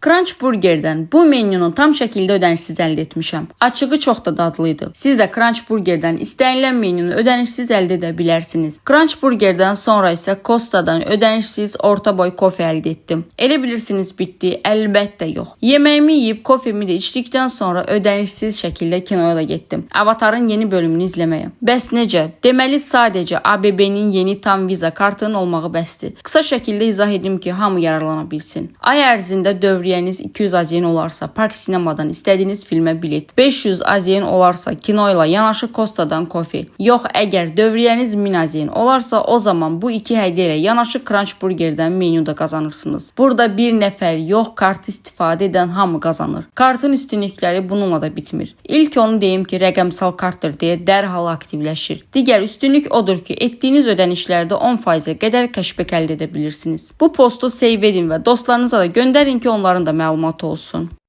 Crunch Burgerdən bu menünü tam şəkildə ödənişsiz əldə etmişəm. Açığı çox da dadlı idi. Siz də Crunch Burgerdən istənilən menünü ödənişsiz əldə edə bilərsiniz. Crunch Burgerdən sonra isə Costa'dan ödənişsiz orta boy kofe əldə etdim. Elə bilirsiniz bitdi? Əlbəttə yox. Yeməyimi yeyib kofemi də içdikdən sonra ödənişsiz şəkildə kinoya da getdim. Avatarın yeni bölümünü izləməyə. Bəs necə? Deməli sadəcə ABB-nin yeni tam Visa kartının olmağı bəsdir. Qısa şəkildə izah edim ki, hamı yararlana bilsin. Ay ərzində dövriyyəniz 200 AZN olarsa, Park Sinemadan istədiyiniz filmə bilet, 500 AZN olarsa, kino ilə yanaşı Costa'dan kofe. Yox, əgər dövriyyəniz 1000 AZN olarsa, o zaman bu iki hədiyyə ilə yanaşı Crunch Burgerdən menyu da qazanırsınız. Burada bir nəfər yox, kartı istifadə edən hamı qazanır. Kartın üstünlükləri bununla da bitmir. İlk onu deyim ki, rəqəmsal kartdır deyə dərhal aktivləşir. Digər üstünlük odur ki, etdiyiniz ödənişlərdə 10%-ə qədər cashback əldə edə bilirsiniz. Bu postu save edin və dostlarınıza da göndərin ki, onların da məlumatı olsun.